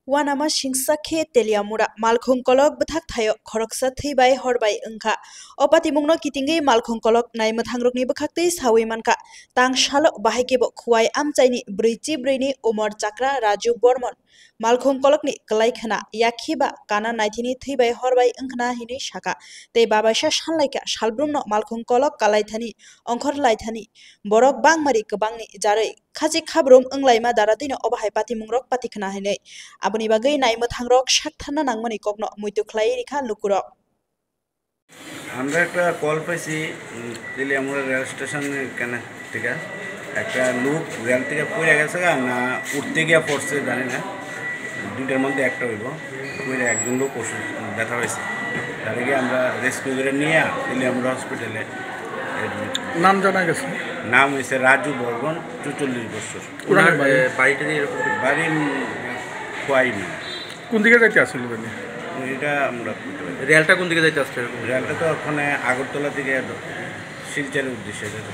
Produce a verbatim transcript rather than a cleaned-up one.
Wanama singsa khe Teliamura malkhung kolok bwthak thaio khoroksa thwi bai hor bai wngkha. O patimungno kitingwi malkhung kolok naimwthangrokni bwkhaktwi sawi mankha. Tang salo bahai kebo Khowai amchaini brwichi brwini umor chakra Raju Bormon malkhung kolokni kwlai khna yakhe ba kana naithini thwi bai hor bai wngkhna hinwi sakha. Tei babaisa sanlaikha salbrumno malkhung kolok kalaithani ongkhor laithani borok bangmari kwbangni jarwi khachik khabrum wnglaima dara twino obo hai patimungrok patikhna hinwi. Aboni bagwi naimwthangrok saktharna nangmani kokno muitu khlaiwi rikha lukurok. আমরা একটা কল পাইছি উম, Teliamura rail station এখানে থেকে একটা লোক রেল থেকে পড়ে গেছে গা না উঠতে গিয়ে পড়ছে জানি না। দুইটার মধ্যে একটা হইব। পড়ে একজন লোক অসুস্থ ব্যথা হয়েছে। তাহলে গিয়ে আমরা রেস্কিউ করে নিয়ে তেলিয়ামুড়া হসপিটালে অ্যাডমিট। নাম জানা গেছে? নাম হয়েছে রাজু বর্মন, চুচল্লিশ বছর। কোথাকার বাড়ি? এ, বাড়িটা দিয়ে এরকম বাড়ি উম, খোয়াই না। কোন দিকে যাইতে আসছিল উনি? এটা আমরা করতে পারি। রেলটা কোন দিকে যাইতে আসছে এরকম? রেলটা তো ওখানে আগরতলা থেকে শিলচরের উদ্দেশ্যে যাচ্ছে।